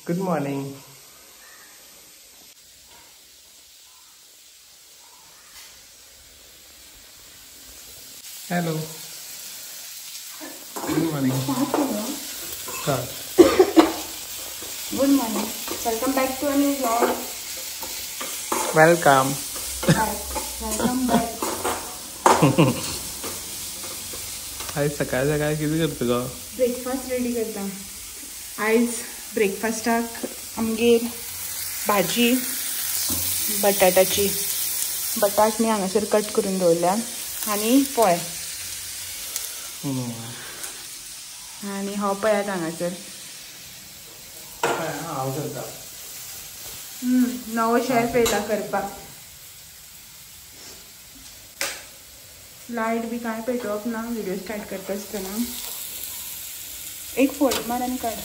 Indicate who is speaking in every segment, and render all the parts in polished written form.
Speaker 1: Good morning. Hello, good morning. Start.
Speaker 2: Good morning, welcome back to new vlog.
Speaker 1: Welcome.
Speaker 2: Welcome back.
Speaker 1: आयज सकाळ सकाळ कितें करता गो?
Speaker 2: Breakfast ready करता. आयज ब्रेकफास्टाक आमगेर भाजी बटाटाची, बटाट न्ही हांगासर कट करून दवरल्या आनी पोळे. आनी हो पळयात हांगासर
Speaker 1: हांव करता.
Speaker 2: नवो शेफ येयला करपाक. लायट बी कांय पेटोवप ना व्हिडिओ स्टार्ट करता आसतना. एक फोल्ड मार आनी काड.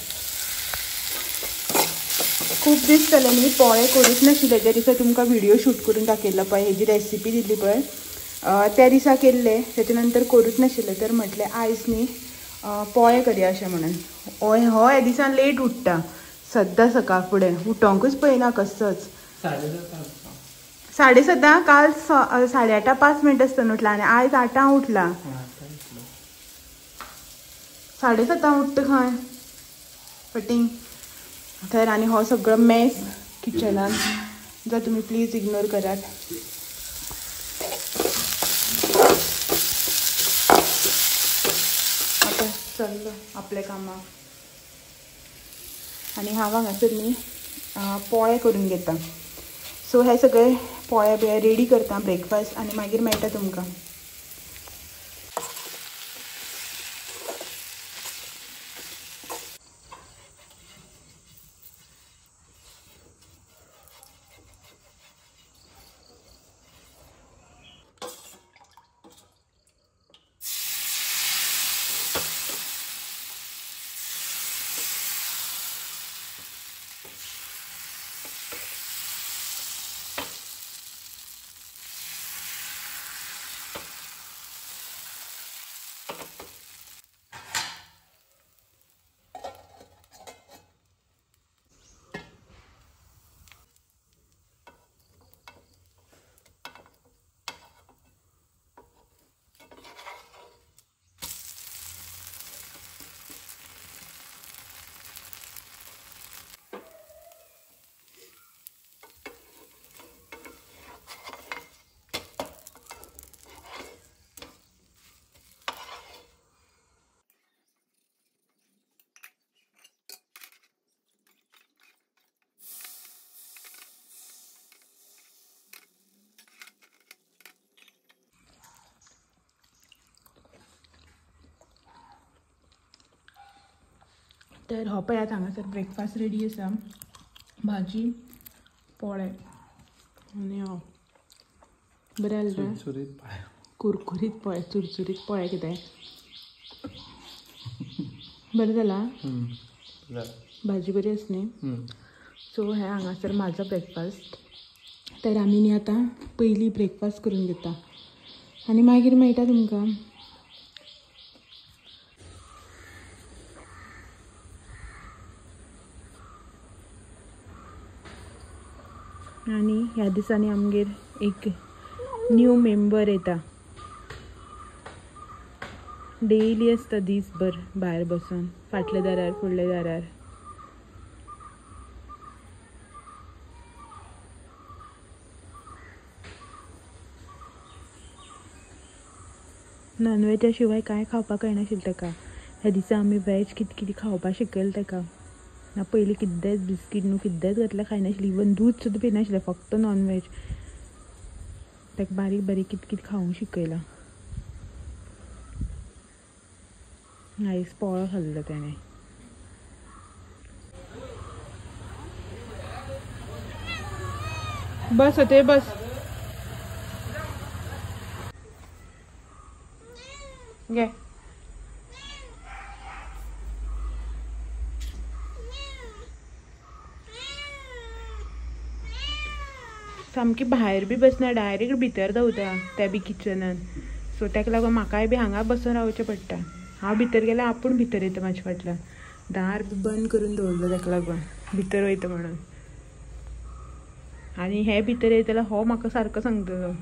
Speaker 2: खूब दीस जाले न्ही पोळे करूच नाशिल्ले. ज्या दिसा तुमकां व्हिडिओ शूट करून दाखयल्लो पळय, हेजी रेसिपी दिल्ली पळय, त्या दिसा केल्ले, तेच्या नंतर करूच नाशिल्ले. तर म्हटलें आयज न्ही पोळे करया अशें म्हणून. हो ह्या दिसान लेट उठ्ठा सद्दां सकाळ फुडें, उठोंकूच पळयना कसोच. 7:30 काल 8:30 5 मिनट आसतना उठला आनी आयज 8 उठला. 7:30 उठ्ठा खंय फटींग. तर आनी हो सगळो मेस किचनान, जो तुमी प्लीज इग्नोर करात. आतां चल्लो आपल्या कामाक. आनी हांव हांगासर न्ही पोळे करून घेता. सो हे सगळे पोळे बिळे रेडी करता ब्रेकफास्ट आनी मागीर मेळटा तुमकां. तर हो पळयात हांगासर ब्रेकफास्ट रेडी आसा. भाजी, पोळे आनी हो बरें जालें, कुरकुरीत पोळे, चुरचुरीत पोळे कितें बरें जालां. भाजी बरी आसा न्ही. सो हे हांगासर म्हाजो ब्रेकफास्ट. तर आमी न्ही आतां पयलीं ब्रेकफास्ट करून घेता आनी मागीर मेळटा तुमकां. आनी ह्या दिसांनी आमगेर एक न्यू मेंबर येता. डेली आसता दीसभर भायर बसून, फाटल्या दारार फुडल्या दारार. नॉनव्हेजा शिवाय कांय खावपाक कळनाशिल्लें ताका. ह्या दिसा आमी व्हेज कितें कितें खावपाक शिकयलें ताका. ना पयलीं किद्देंच बिस्कीट न्हू किद्देंच घातल्यार खायनाशिल्लें, इवन दूद सुद्दां पिनाशिल्लें, फक्त नॉनव्हेज. ताका बारीक बारीक कितें कितें खावंक शिकयलां. आयज पोळो खाल्लो तेणें. बस होते बस. घे. सामकी भायर बी बसना, डायरेक्ट भितर धांवता त्या बी किचनान. सो ताका लागून म्हाकाय बी हांगा बसून रावचें पडटा. हांव भितर गेल्यार आपूण भितर येता म्हाज्या फाटल्यान. दार बी बंद करून दवरलो ताका लागून. भितर वयता म्हणून. आनी हे भितर येतले हो म्हाका सारको सांगतलो.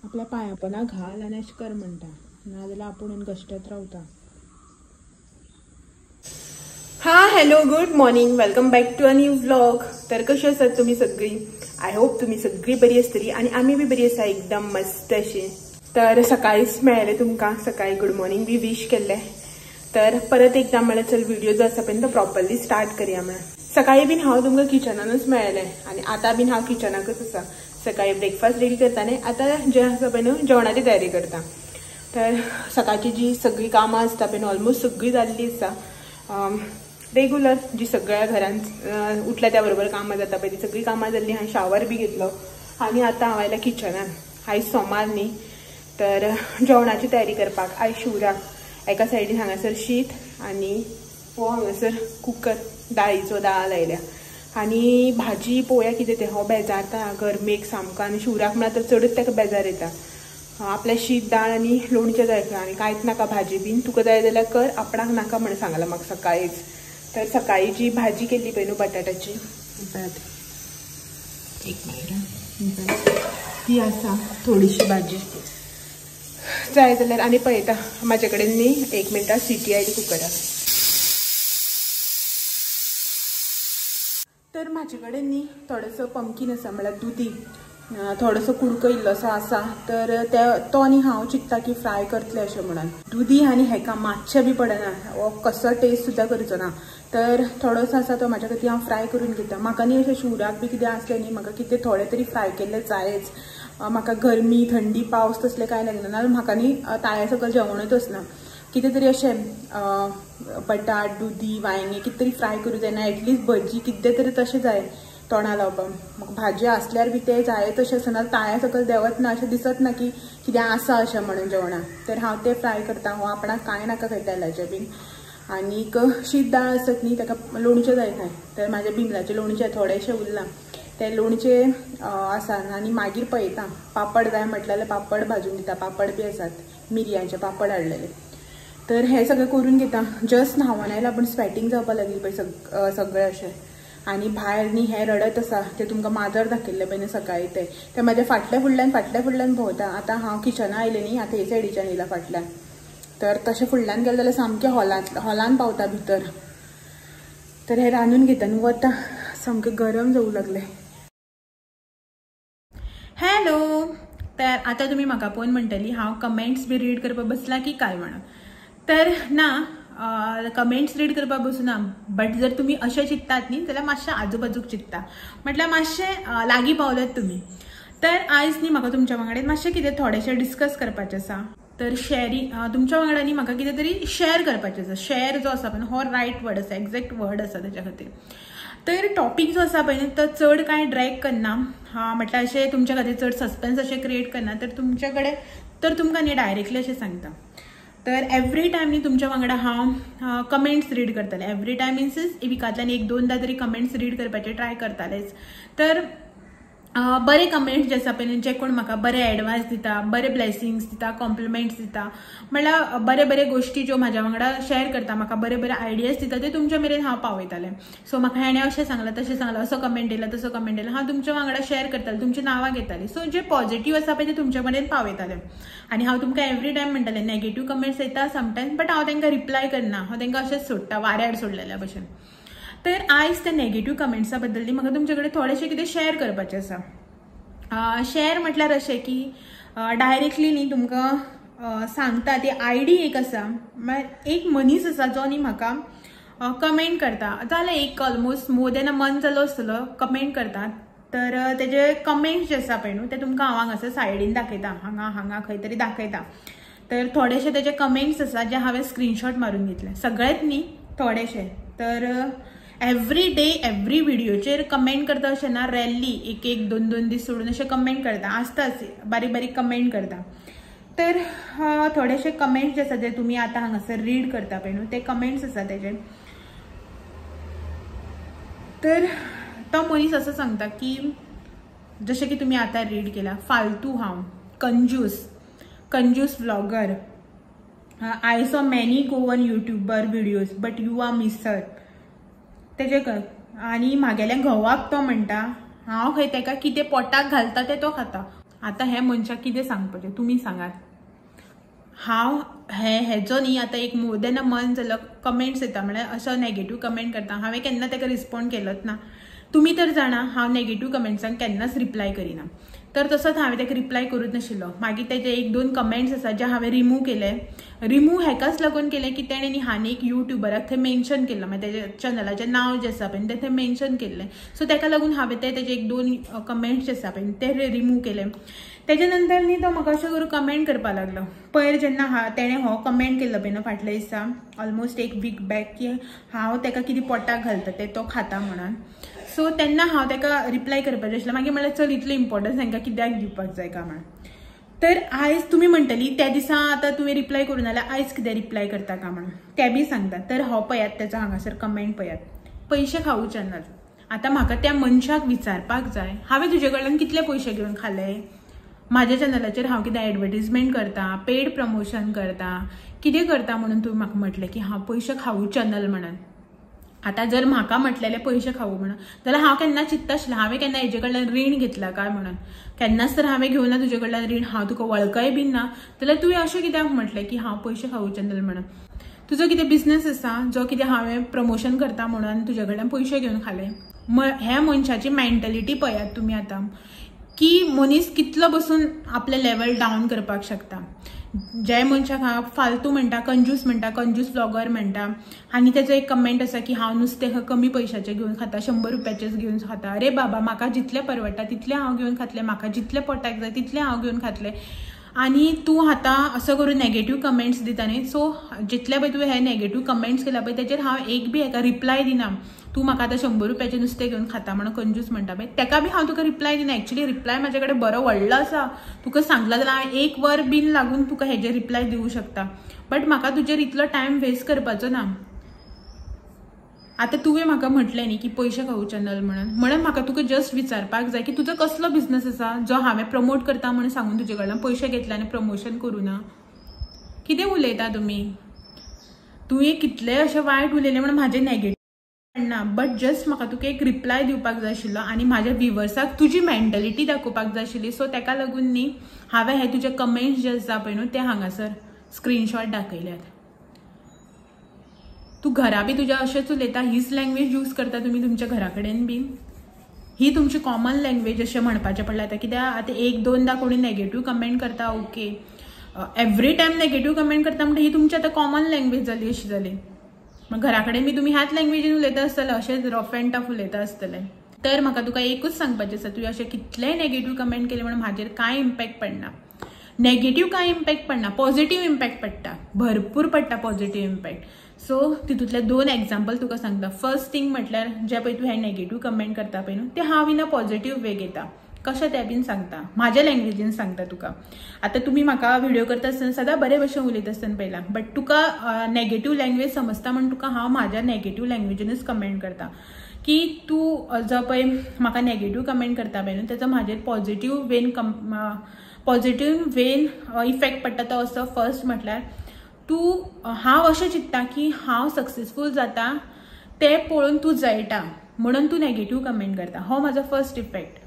Speaker 2: आपल्या पांयापना घाल आनी अशें कर म्हणटा, नाजाल्यार आपूण कश्टात रावता. हां, hello, good morning, welcome back to a new vlog. तर कशी आसात तुमी सगळी? I hope तुमी सगळी बरी आसतली आनी आमी बी बरी आसा, एकदम मस्त अशी. तर सकाळीच मेळ्ळें तुमकां, सकाळी गुड मॉर्निंग बी विश केल्लें. तर परत एकदां म्हळ्यार चल व्हिडिओ जो आसा पळय तो प्रॉपरली स्टार्ट करया म्हणून. सकाळी बीन हांव तुमकां किचनानूच मेळ्ळें आनी आतां बीन हांव किचनाकूच आसा. सकाळी ब्रेकफास्ट रेडी करता आनी आतां जें आसा पळय न्हू जेवणाची तयारी करता. तर सकाळची जी सगळी कामां आसता पळय न्हू ऑलमोस्ट सगळी जाल्ली आसा. रेगुलर जी सगळ्या घरांत उठल्या त्या बरोबर कामां जाता पळय ती सगळी कामां जाल्ली. हांवें शावर बी घेतलो आनी आतां हांव आयला किचनान. आयज सोमार न्ही, तर जेवणाची तयारी करपाक. आयज शिवराक एका सायडीन हांगासर शीत आनी हो हांगासर कुकर दाळीचो दाळ लायल्या आनी भाजी पळोवया कितें तें. हो बेजारता गरमेक सामको आनी शिवराक म्हळ्यार तर चडच ताका बेजार येता. आपल्या शीत दाळ आनी लोणचें जाय आनी कांयच नाका भाजी बीन, तुका जाय जाल्यार कर, आपणाक नाका म्हण सांगलां म्हाका सकाळीच. तर सकाळी जी भाजी केल्ली पळय न्हू बटाट्याची, एक मिनट, ती आसा थोडीशी भाजी जाय जाल्यार. आनी पळयता म्हाजे कडेन न्ही एक मिनटां सिटी आयली कुकराक. तर म्हाजे कडेन न्ही थोडोसो पंपकीन आसा, म्हळ्यार दुदी थोडोसो कुडको इल्लोसो आसा. तर तो आनी हांव चिंत्ता की फ्राय करतलें अशें म्हणून. दुदी आनी हेका मातशें बी पडना, हो कसो टेस्ट सुद्दां करचो ना. तर थोडोसो आसा तो म्हाज्या खातीर हांव फ्राय करून घेता. म्हाका न्ही अशें शिवराक बी कितें आसलें न्ही म्हाका कितें थोडें तरी फ्राय केल्लें जायच. म्हाका गरमी थंडी पावस तसलें कांय लागना, नाजाल्यार म्हाका न्ही ताळ्या सकयल जेवणूच वचना. कितें तरी अशें बटाट दुदी वांयगें कितें तरी फ्राय करूं जाय ना, एटलिस्ट भजी कितें तरी तशें जाय तोंडा लावपाक. म्हाका भाजी आसल्यार बी तें जाय तशें आसना, ताळ्या सकयल देंवत ना, अशें दिसत ना की कितें आसा अशें म्हणून जेवणाक. तर हांव तें फ्राय करता. हो आपणाक कांय नाका खंय तेलाचें बीन. आनीक शीत दाळ आसत न्ही ताका लोणचें जाय खंय, तर म्हाजें बिमलाचें लोणचें थोडेशें उरलां तें लोणचें आसा. आनी मागीर पळयता पापड जाय म्हटलें जाल्यार पापड भाजून दिता. पापड बी आसात, मिरयांचे पापड हाडलेले. तर हें सगळें करून घेता. जस्ट न्हांवन आयला पूण स्वेटिंग जावपाक लागली पळय सगळें अशें. आनी भायर न्ही हें रडत आसा, तें तुमकां माजर दाखयल्लें पळय न्ही सकाळी, तें तें म्हाज्या फाटल्या फुडल्यान फाटल्या फुडल्यान भोंवता. आतां हांव किचना आयलें न्ही, आतां हे सायडीच्यान येयला फाटल्यान. तर तशें फुडल्यान गेलें जाल्यार सामकें हॉलान पावता भितर. तर हें रांदून घेता आनी वता, सामकें गरम जावूं लागलें. हॅलो, तर आतां तुमी म्हाका पळोवन म्हणटली हांव कमेंट्स बी रीड करपाक बसलां की काय म्हणून. तर ना, कमेंट्स रीड करपाक बसूना, बट जर तुमी अशें चिंत्तात न्ही जाल्यार मातशें आजूबाजूक चिंत्ता, म्हटल्यार मातशें लागीं पावल्यात तुमी. तर आयज न्ही म्हाका तुमच्या वांगडा मातशें कितें थोडेशें डिस्कस करपाचें आसा. तर शेअरिंग तुमच्या वांगडा न्ही म्हाका कितें तरी शेअर करपाचें आसा. शेअर जो आसा पळय हो रायट वर्ड आसा, एग्जॅक्ट वर्ड आसा तेच्या खातीर. तर टॉपीक जो आसा पळय तो चड कांय ड्रॅग करना, म्हटल्यार अशें तुमच्या खातीर चड सस्पेन्स अशें क्रिएट करना. तर तुमच्या कडेन तर तुमकां न्ही डायरेक्टली अशें सांगता. तर एवरी टायम न्ही तुमच्या वांगडा हांव कमेंट्स रीड करतालें. एवरी टायम मिन्स विकांतल्यान एक दोनदां तरी कमेंट्स रीड करपाचें ट्राय करतालेंच. तर बरे कमेंट्स जे आसा पळय जे कोण म्हाका बरे एडवायस दिता, बरे ब्लेसिंग्स दिता, कॉम्प्लिमेंट्स दिता, म्हळ्यार बरे बरे गोश्टी ज्यो म्हाज्या वांगडा शेअर करता, म्हाका बरे बरे आयडियाज दिता, ते तुमच्या मेरेन हांव पावयतालें. सो म्हाका हेणें अशें सांगलां तशें सांगलां, असो कमेंट येयला तसो कमेंट येयला, हांव तुमच्या वांगडा शेअर करतालें, तुमची नांवां घेतालीं. सो जे पॉझिटिव्ह आसा पळय ते तुमच्या मेरेन पावयतालें. आनी हांव तुमकां एवरी टायम म्हणटालें नेगेटिव्ह कमेंट्स येता समटायम्स, बट हांव तांकां रिप्लाय करना, हांव तांकां अशेंच सोडटा वाऱ्यार सोडलेल्या भशेन. तर आयज त्या नेगेटिव्ह कमेंट्सा बद्दल म्हाका तुमचे कडेन थोडेशें कितें शेअर करपाचें आसा. शेअर म्हटल्यार अशें की डायरेक्टली न्ही तुमकां सांगता ती आयडी एक आसा, म्हळ्यार एक मनीस आसा जो न्ही म्हाका कमेंट करता. जालें एक almost more than a month जालो आसतलो कमेंट करता. तर तेजे कमेंट्स जे आसा पळय न्हू ते तुमकां हांव हांगासर सायडीन दाखयता, हांगा हांगा खंय तरी दाखयता. तर थोडेशे तेजे कमेंट्स आसा जे हांवें स्क्रीनशॉट मारून घेतले, सगळेच न्ही थोडेशे. तर एवरी डे एवरी व्हिडिओचेर कमेंट करता अशें ना, रॅरली एक एक दोन दोन दीस सोडून अशें कमेंट करता, आसताच बारीक बारीक कमेंट करता. तर थोडेशे कमेंट्स जे आसा ते तुमी आतां हांगासर रीड करता पळय न्हू ते कमेंट्स आसा तेजे. तर तो मनीस असो सांगता की जशें की तुमी आतां रीड केला, फालतू हांव, कंजूस कंजूस vlogger. I saw many Goan YouTuber videos but you are misser. तेजे आनी म्हागेल्या घोवाक तो म्हणटा हांव खंय तेका कितें पोटाक घालता तें तो खाता. आतां हे मनशाक कितें सांगपाचें तुमी सांगात. हांव हे हेजो न्ही आतां एक मोर देन अ मंथ जालो कमेंट्स येता, म्हळ्यार असो नेगेटीव कमेंट करता. हांवें केन्ना ताका रिस्पोंड केलोच ना. तुमी तर जाणा हांव नेगेटीव कमेंट्सांक केन्नाच रिप्लाय करिना, तर तसोच हांवें ताका रिप्लाय करूंक नाशिल्लो. मागीर तेजे एक दोन कमेंट्स आसा जे हांवें रिमूव केले. रिमूव हेकाच लागून केले की तेणें न्ही आनी एक युट्युबराक थंय मेन्शन केल्लो, मागीर तेजे चॅनलाचें नांव जें आसा पळय तें थंय मेन्शन केल्लें. सो तेका लागून हांवें ते तेजे एक दोन कमेंट्स जे आसा पळय ते रिमूव केले. तेजे नंतर न्ही तो म्हाका अशें करून कमेंट करपाक लागलो. पयर जेन्ना तेणें हो कमेंट केल्लो पळय न्हू फाटल्या दिसा ऑलमोस्ट एक वीक बॅक की हांव तेका कितें पोटाक घालता तें तो खाता म्हणून. सो तेन्ना हांव तेका रिप्लाय करपाचें आशिल्लें. मागीर म्हणल्यार चल इतलें इम्पॉर्टन्स तांकां कित्याक दिवपाक जाय काय म्हणून. तर आयज तुमी म्हणटली त्या दिसा आतां तुवें रिप्लाय करूं नाल्यार आयज कितें रिप्लाय करता काय म्हणून, तें बी सांगता. तर हो पळयात तेजो हांगासर कमेंट पळयात, पयशे खाऊ चॅनल. आतां म्हाका त्या मनशाक विचारपाक जाय हांवें तुजे कडल्यान कितले पयशे घेवन खाले, म्हाज्या चॅनलाचेर हांव कितें एडवर्टीजमेंट करता, पेड प्रमोशन करता, कितें करता म्हणून तुवें म्हाका म्हटलें की हांव पयशे खाऊ चॅनल म्हणून. आतां जर म्हाका म्हटलेलें पयशे खाऊ म्हणून जाल्यार हांव केन्ना चिंत्ता आशिल्लें हांवें केन्ना हेजे कडल्यान रीण घेतलां काय म्हणून. केन्नाच तर हांवें घेवना तुजे कडल्यान रीण, हांव तुका वळखय बीन ना, जाल्यार तुवें अशें कित्याक म्हटलें की हांव पयशे खाऊ चॅनल म्हणून. तुजो कितें बिजनस आसा जो कितें हांवें प्रमोशन करता म्हणून तुजे कडल्यान पयशे घेवन खाले. ह्या मनशाची मेंटलिटी पळयात तुमी आतां की मनीस कितलो बसून आपलें लेवल डावन करपाक शकता. जे मनशाक हांव फालतू म्हणटा, कंजूस म्हणटा, कंजूस व्लॉगर म्हणटा, आनी तेजो एक कमेंट आसा की हांव नुस्तें कमी पयशाचें घेवन खाता, 100 रुपयाचेंच घेवन खाता. अरे बाबा, म्हाका जितलें परवडटा तितलें हांव घेवन खातलें, म्हाका जितलें पोटाक जाय तितलें हांव घेवन खातलें. आनी तूं आतां असो करून नेगेटीव कमेंट्स दिता न्ही. सो जितले पळय तुवें हे नेगेटीव कमेंट्स केला पळय तेजेर हांव एक बी हेका रिप्लाय दिना. तूं म्हाका आतां 100 रुपयाचें नुस्तें घेवन खाता म्हणून कंजूस म्हणटा पळय तेका बी हांव तुका रिप्लाय दिना. एक्चुली रिप्लाय म्हाजे कडेन बरो व्हडलो आसा, तुका सांगलां जाल्यार हांव एक वर बीन लागून तुका हेजेर रिप्लाय दिवं शकता, बट म्हाका तुजेर इतलो टायम वेस्ट करपाचो ना. आतां तुवें म्हाका म्हटलें न्ही की पयशे खाऊ चॅनल म्हणून, म्हणून म्हाका तुका जस्ट विचारपाक जाय की तुजो कसलो बिजनस आसा जो हांवें प्रमोट करता म्हणून सांगून तुजे कडल्यान पयशे घेतले आनी प्रमोशन करूं ना. कितें उलयता तुमी, तुवें कितलें अशें वायट उलयलें म्हणून म्हाजें नेगेटीव ना, बट जस्ट म्हाका तुका एक रिप्लाय दिवपाक जाय आशिल्लो आनी म्हाज्या व्युवर्साक तुजी मेंटलिटी दाखोवपाक जाय आशिल्ली. सो तेका लागून न्ही हांवें हे तुजे कमेंट्स जे आसा पळय न्हू ते हांगासर स्क्रीनशॉट दाखयल्यात. तूं घरा बी तुज्या अशेंच उलयता, हीच लँग्वेज यूज करता तुमी तुमच्या घरा कडेन बी, ही तुमची कॉमन लँग्वेज अशें म्हणपाचें पडलें आतां. कित्याक आतां एक दोनदां कोणी नेगेटीव कमेंट करता okay, every time negative comment करता म्हणटा ही तुमची आतां कॉमन लँग्वेज जाली अशी जाली. मग घरा कडेन बी तुमी ह्याच लँग्वेजीन उलयता आसतले, अशेंच रफ एंड टफ उलयता आसतले. तर म्हाका तुका एकूच सांगपाचें आसा, तुवें अशें कितलेंय नेगेटीव कमेंट केलें म्हणून म्हाजेर कांय इम्पॅक्ट पडना. नेगेटीव कांय इम्पॅक्ट पडना, पॉझिटीव इम्पॅक्ट पडटा, भरपूर पडटा पॉझिटीव इम्पॅक्ट. सो तितूंतले दोन एग्जाम्पल तुका सांगता. फर्स्ट थिंग म्हटल्यार जे पळय तूं हे नेगेटीव कमेंट करता पळय न्हू ते हांव इन अ पॉझिटीव वे घेता. कशें तें बीन सांगता, म्हाज्या लँग्वेजीन सांगता तुका. आतां तुमी म्हाका व्हिडिओ करता आसतना सदां बरे भशेन उलयता आसतना पळयलां, बट तुका नेगेटीव लँग्वेज समजता म्हण तुका हांव म्हाज्या नेगेटीव लँग्वेजीनूच कमेंट करता की तूं जो पळय म्हाका नेगेटीव कमेंट करता पळय न्हू तेजो म्हाजेर पॉझिटीव वेन इफेक्ट पडटा. तो असो फर्स्ट म्हटल्यार तूं हांव अशें चिंत्ता की हांव सक्सेसफूल जाता तें पळोवन तूं जळटा म्हणून तूं नेगेटीव कमेंट करता. हो म्हाजो फर्स्ट इफेक्ट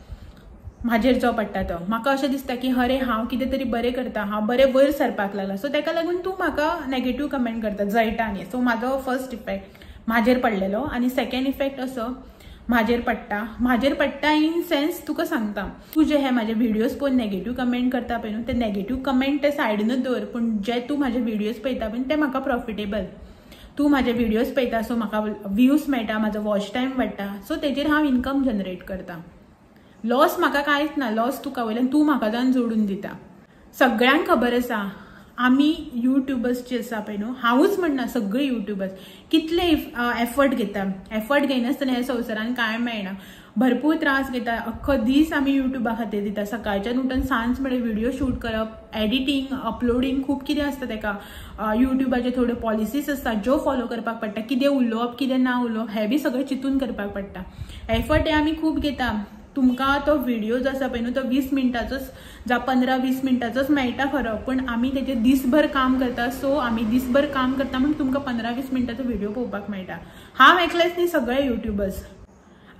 Speaker 2: म्हाजेर जो पडटा तो. म्हाका अशें दिसता की अरे हांव कितें तरी बरें करता, हांव बरें वयर सरपाक लागलां, सो तेका लागून तूं म्हाका नेगेटीव कमेंट करता, जळटा न्ही. सो म्हाजो फर्स्ट इफेक्ट म्हाजेर पडलेलो. आनी सेकेंड इफेक्ट असो म्हाजेर पडटा, म्हाजेर पडटा इन सेन्स तुका सांगता, तूं जे हे म्हाजे व्हिडियोज पळोवन नेगेटीव कमेंट करता पळय न्हू ते नेगेटीव कमेंट ते सायडीनूच दवर, पूण जे तूं म्हाजे व्हिडियोज पळयता पळय ते म्हाका प्रॉफिटेबल. तूं म्हाजे व्हिडियोज पळयता सो म्हाका व्यूज मेळटा, म्हाजो वॉच टायम वाडटा, सो तेजेर हांव इनकम जनरेट करता. लॉस म्हाका कांयच ना, लॉस तुका वयल्यान तूं म्हाका जावन जोडून दिता. सगळ्यांक खबर आसा आमी युट्यूबर्स जे आसा पळय न्हू, हांवूच म्हणना सगळी युट्यूबर्स कितले एफर्ट घेता. एफर्ट घेयनासतना ह्या संवसारान कांय मेळना, भरपूर त्रास घेता. अख्खो दीस आमी युट्यूबा खातीर दिता, सकाळच्यान उठून सांज म्हळ्यार व्हिडिओ शूट करप, एडिटींग, अपलोडींग, खूब कितें आसता तेका. युट्यूबाचे थोड्यो पॉलिसीज आसता ज्यो फॉलो करपाक पडटा, कितें उलोवप कितें ना उलोवप हें बी सगळें चिंतून करपाक पडटा. एफर्ट हे आमी खूब घेता. तुमकां तो व्हिडियो जो आसा पळय न्हू तो 20 मिनटाचोच जावं 15-20 मिनटाचोच मेळटा खरो, पूण आमी तेजेर दीसभर काम करता. सो आमी दीसभर काम करता म्हण तुमकां 15-20 मिनटाचो व्हिडियो पळोवपाक मेळटा. हांव एकलेच न्ही, सगळे युट्यूबर्स.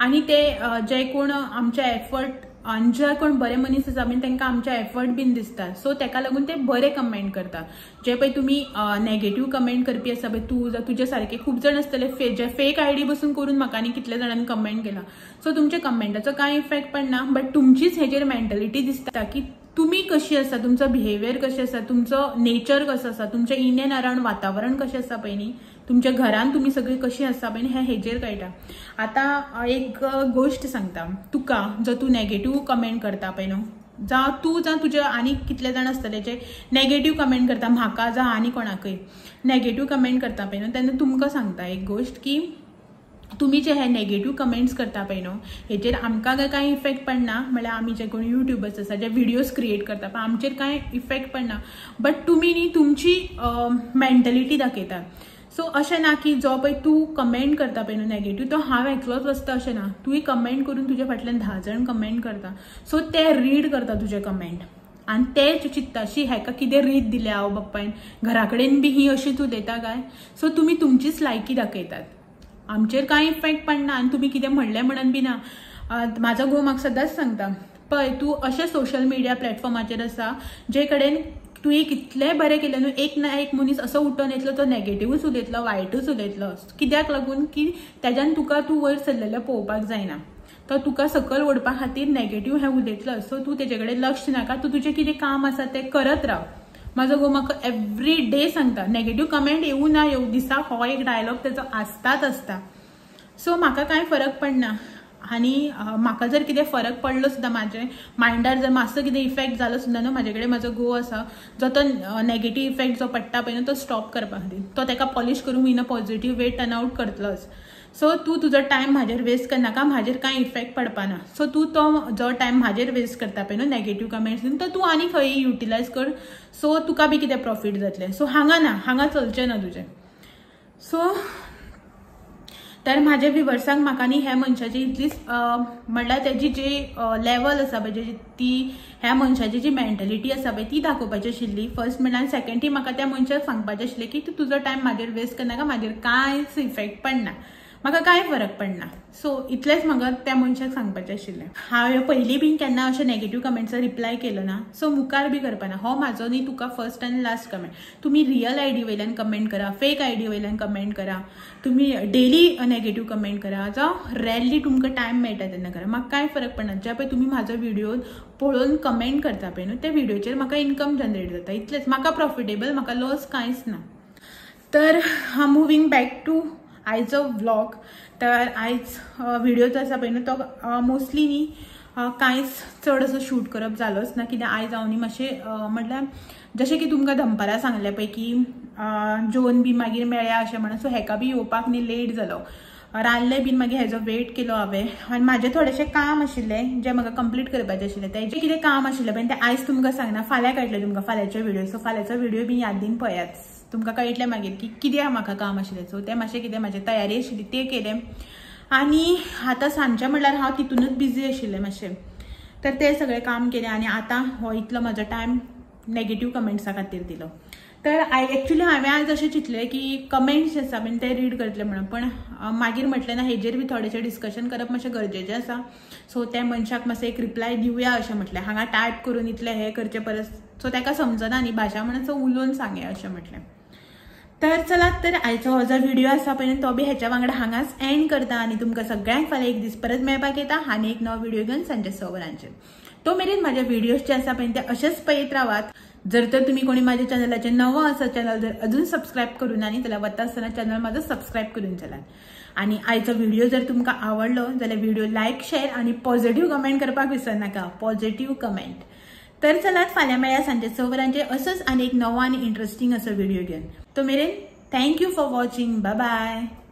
Speaker 2: आनी ते जे कोण आमचे एफर्ट आनी जे कोण बरे मनीस आसा पळय तांकां आमचे एफर्ट बीन दिसता. सो तेका लागून ते बरे कमेंट करता. जे पळय तुमी नेगेटीव कमेंट करपी आसा पळय, तूं जावं तुजे सारके खूब जाण आसतले जे फेक आयडी बसून करून म्हाका आनी कितले जाणांनी कमेंट केला. सो तुमच्या कमेंटाचो कांय इफेक्ट पडना, बट तुमचीच हेजेर मेंटलिटी दिसता की तुमी कशी आसा, तुमचो बिहेवियर कशें आसा, तुमचो नेचर कसो आसा, तुमचें इन एंड अरावंड वातावरण कशें आसा पळय न्ही, तुमच्या घरान तुमी सगळीं कशीं आसा पळय न्ही, हें हेजेर कळटा. आतां एक गोश्ट सांगता तुका, जो तूं नेगेटीव कमेंट करता पळय न्हू, जावं तूं जावं तुजे आनी कितले जाण आसतले जे नेगेटीव कमेंट करता म्हाका जावं आनी कोणाकय नेगेटीव कमेंट करता पळय न्हू, तेन्ना तुमकां सांगता एक गोश्ट की तुमी जे हे नेगेटीव कमेंट्स करता पळय न्हू हेचेर आमकां कांय इफेक्ट पडना. म्हळ्यार आमी जे कोण युट्यूबर्स आसा जे व्हिडियोज क्रिएट करता पण आमचेर कांय इफेक्ट पडना, बट तुमी न्ही तुमची मेंटलिटी दाखयता. सो अशें ना की जो पळय तूं कमेंट करता पळय न्हू नेगेटीव तो हांव एकलोच आसता अशें ना. तुवें कमेंट करून तुज्या फाटल्यान 10 जाण कमेंट करता. सो ते रीड करता तुजे कमेंट आनी ते चित्ताशी हेका कितें रीत दिल्या हांव बापायन, घरा कडेन बी ही अशीच उलयता काय. सो तुमी तुमचीच लायकी दाखयतात, आमचेर कांय इफेक्ट पडना. आनी तुमी कितें म्हणलें म्हणून बी ना. म्हाजो घोव म्हाका सदांच सांगता पळय तूं अशें सोशल मिडिया प्लॅटफॉर्माचेर आसा जे कडेन तुवें कितलें बरें केलें न्हू, एक ना एक मनीस असो उठोन येतलो तो नेगेटिवूच उलयतलो, वायटूच उलयतलो. कित्याक लागून की तेज्यान तुका तूं वयर सरलेलें पळोवपाक जायना, तो तुका सकयल ओडपा खातीर नेगेटीव हें उलयतलो. सो तूं तेजे कडेन लक्ष नाका, तूं तुजें कितें काम आसा तें करत राव. म्हाजो घोव म्हाका एवरी डे सांगता नेगेटीव कमेंट येवं ना येवं, दिसाक हो एक डायलॉग तेजो आसताच आसता. सो म्हाका कांय फरक पडना. आनी म्हाका जर कितें फरक पडलो सुद्दां, म्हाजे मायंडार जर मातसो कितें इफेक्ट जालो सुद्दां न्हू, म्हाजे कडेन म्हाजो घोव आसा जो तो नेगेटीव इफेक्ट जो पडटा पळय न्हू तो स्टॉप करपा खातीर तो तेका पॉलिश करूंक in a positive way turn out करतलोच. सो तूं तुजो टायम म्हाजेर वेस्ट करनाका, म्हाजेर कांय इफेक्ट पडपाना. सो तूं तो जो टायम म्हाजेर वेस्ट करता पळय न्हू नेगेटीव कमेंट्स दिवन, तो तूं आनी खंय युटिलायज कर. सो तुका बी कितें प्रॉफीट जातलें. सो हांगा ना, हांगा चलचें ना तुजें. सो तर म्हाज्या व्युवर्सांक म्हाका न्ही ह्या मनशाची इतलीच म्हणल्यार तेजी जी लेवल आसा पळय, ती ह्या मनशाची जी मेंटलिटी आसा पळय ती दाखोवपाची आशिल्ली फर्स्ट म्हणल्यार. सेकंड ती म्हाका त्या मनशाक सांगपाचें आशिल्लें की तूं तुजो टायम म्हाजेर वेस्ट करनाका, म्हाजेर कांयच इफेक्ट पडना, म्हाका कांय फरक पडना. सो इतलेंच म्हाका त्या मनशाक सांगपाचें आशिल्लें. हांवें पयलीं बीन केन्ना अशें नेगेटीव कमेंट्साक रिप्लाय केलो ना, सो मुखार बी करपाना. हो म्हाजो न्ही तुका फर्स्ट आनी लास्ट कमेंट. तुमी रियल आयडी वयल्यान कमेंट करा, फेक आयडी वयल्यान कमेंट करा, तुमी डेली नेगेटीव कमेंट करा, जावं रॅरली तुमकां टायम मेळटा तेन्ना करा, म्हाका कांय फरक पडना. ज्या पळय तुमी म्हाजो व्हिडियो पळोवन कमेंट करता पळय न्हू, त्या व्हिडियोचेर म्हाका इन्कम जनरेट जाता, इतलेंच. म्हाका प्रॉफिटेबल, म्हाका लॉस कांयच ना. तर हांव मुवींग बॅक टू आयचो व्लॉग. तर आयज व्हिडियो जो आसा पळय न्हू तो मोस्टली न्ही कांयच चड असो शूट करप जालोच ना, कित्याक आयज हांव न्ही मातशें म्हटल्यार जशें की तुमकां दनपारां सांगलें पळय की जेवन बी मागीर मेळ्या अशें म्हणून. सो हेका बी येवपाक न्ही लेट जालो, रांदलें बीन मागीर हेजो वेट केलो हांवें. आनी म्हाजें थोडेशें काम आशिल्लें जें म्हाका कंप्लीट करपाचें आशिल्लें, तेजें कितें काम आशिल्लें पळय तें आयज तुमकां सांगना, फाल्यां कळटलें तुमकां फाल्यांचो व्हिडियो. सो फाल्यांचो व्हिडियो बी यादीन पळयात, तुमकां कळटलें मागीर की कितें म्हाका काम आशिल्लें. सो तें मातशें कितें म्हाजी तयारी आशिल्ली तें केलें. आनी आतां सांजचें म्हणल्यार हांव तितूनच बिजी आशिल्लें मातशें, तर तें सगळें काम केलें. आनी आतां हो इतलो म्हाजो टायम नेगेटीव कमेंट्सा खातीर दिलो. तर एक्चुली हांवें आज अशें चिंतलें की कमेंट्स जे आसा पळय ते रीड करतलें म्हणून, पण मागीर म्हटलें ना हेजेर बी थोडेशें डिस्कशन करप मातशें गरजेचें आसा. सो त्या मनशाक मातशें एक रिप्लाय दिवया अशें म्हटलें, हांगा टायप करून इतलें हें करचें परस सो ताका समजना न्ही भाशा, म्हणून सो उलोवन सांगया अशें म्हटलें. तर चलात, तर आयचो हो जो व्हिडियो आसा पळय तो बी हेच्या वांगडा हांगाच एंड करता. आनी तुमकां सगळ्यांक फाल्यां एक दीस परत मेळपाक येता आनी एक नवो व्हिडियो घेवन सांजे 6 वरांचेर. तो मेरेन म्हाज्या व्हिडियोज जे आसा पळय ते अशेच पळयत रावात. जर तर तुम्ही कोणी माझ्या चॅनलाचे नवो आसा चॅनल जर अजून सबस्क्रायब करून ना न्ही जाल्यार वता आसतना चॅनल म्हाजो सबस्क्रायब करून चलात. आनी आयचो व्हिडियो जर तुमकां आवडलो जाल्यार व्हिडियो लायक, शेअर आनी पॉझिटिव्ह कमेंट करपाक विसरनाका, पॉझिटिव्ह कमेंट. तर चलात फाल्यां मेळया सांजे 6 वरांचेर असोच आनी एक नवो आनी इंट्रस्टिंग असो व्हिडियो घेवन. तो मेरेन thank you for watching, bye bye.